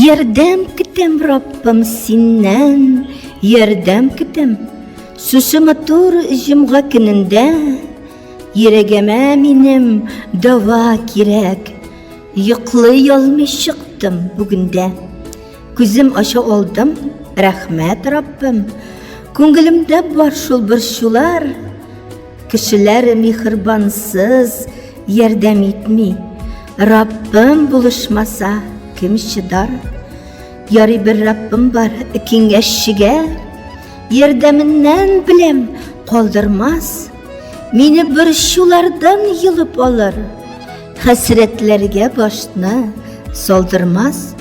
Ярдәм көтәм, Раббым, синнән, ярдәм көтәм. Шушы матур җомга көнендә йөрәгемә минем дава кирәк. Йоклый алмый чыктым бүген дә. Күзем ача алдым, рәхмәт, Раббым. Күңелемдә бар шул борчулар. Кешеләр михербансыз ярдәм итми. Раббым булышмаса, кем чыдар? Ярый бер Раббым бар, киңәшчегә. Ярдәменнән беләм, калдырмас. Мине борчулардан йолып алыр. Хәсрәтләргә башны салдырмас.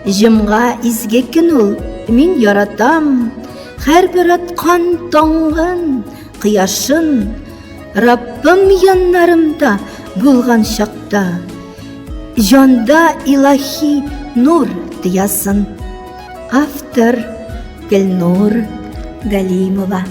Җомга изге көн ул, мин яратам. Һәрбер аткан таңын, кояшын. Раббым яннарымда булган чакта җанда илаһи нур тоясын. Автор Гөлнур Галимова.